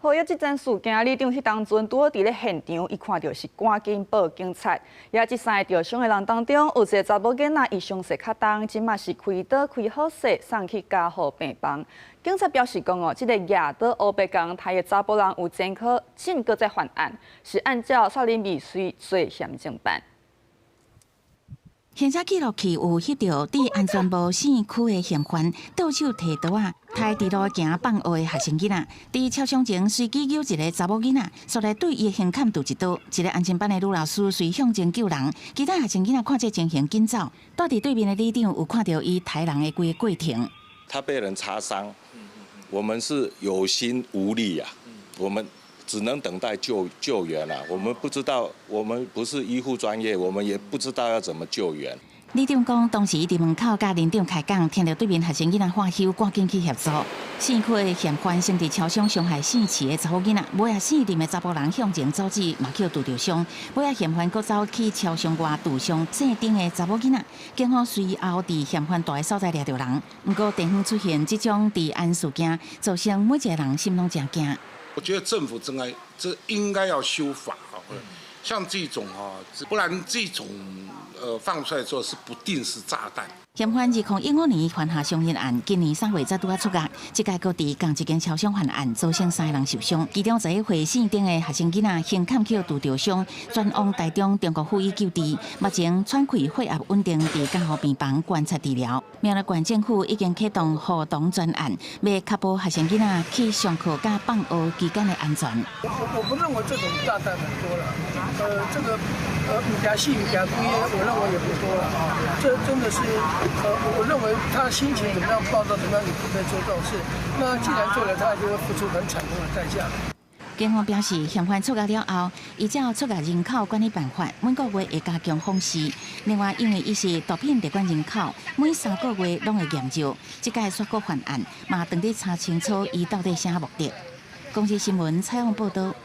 好，啊，這件事件，里長彼當陣拄好佇咧現場，伊看著是趕緊報警察。也這三个著傷的人當中，有一个查某囡仔，伊傷勢較重，這馬是開刀開好勢，送去加護病房。警察表示講哦，這个舉刀烏白共刣的查埔人有前科，正閣在犯案，是按照殺人未遂罪嫌偵辦。行車記錄器有翕著佇安全帽線區的嫌犯，倒手提刀仔，刣佇路行放學的學生囡仔，佇超商前隨機揪一个查某囡仔，煞來對伊的胸坎揬一刀。一个安親班的女老師隨向前救人，其他學生囡仔看這情形緊走。蹛佇對面的里長有看著伊刣人的規个過程。他被人插傷，我們是有心無力啊，我們只能等待救援了。我們不知道，我們不是醫護專業，我們也不知道要怎麼救援。里長講，當時佇門口佮鄰長開講，聽著對面學生囡仔喊休，趕緊去協助。姓區的嫌犯先佇超商傷害姓池的查某囡仔，尾仔姓林的查埔人向前阻止，嘛予揬著傷。尾仔嫌犯閣走去超商外揬傷姓丁的查某囡仔，警方隨後佇嫌犯蹛的所在掠著人。毋過地方出現這種治安事件，造成每一个人心攏誠驚。我覺得政府應該，這應該要修法啊，像這種啊，不然這種放出來之後是不定時炸彈。嫌犯2015年犯下傷人案，今年3月才拄仔出獄，這擺閣佇仝一間超商犯案，造成三个人受傷，其中11歲姓丁的學生囡仔胸坎予揬著傷，轉往台中中國附醫救治，目前喘氣血壓穩定，佇加護病房觀察治療。苗栗縣政府已經啟動護童專案，欲確保學生囡仔去上課佮放學期間的安全。我不認為這種炸彈很多了，這個毋驚死毋驚鬼，我認為也不多了啊。這真的是，我認為他心情怎麼樣暴躁，怎麼樣，你不可以做這種事。那既然做了，他就會付出很慘痛的代價。警方表示，嫌犯出獄了後，依照出獄人口管理辦法，每個月會加強訪視。另外，因為伊是毒品列管人口，每3個月攏會驗尿。這擺煞閣犯案，嘛當咧查清楚伊到底啥目的。公視新聞採訪報導。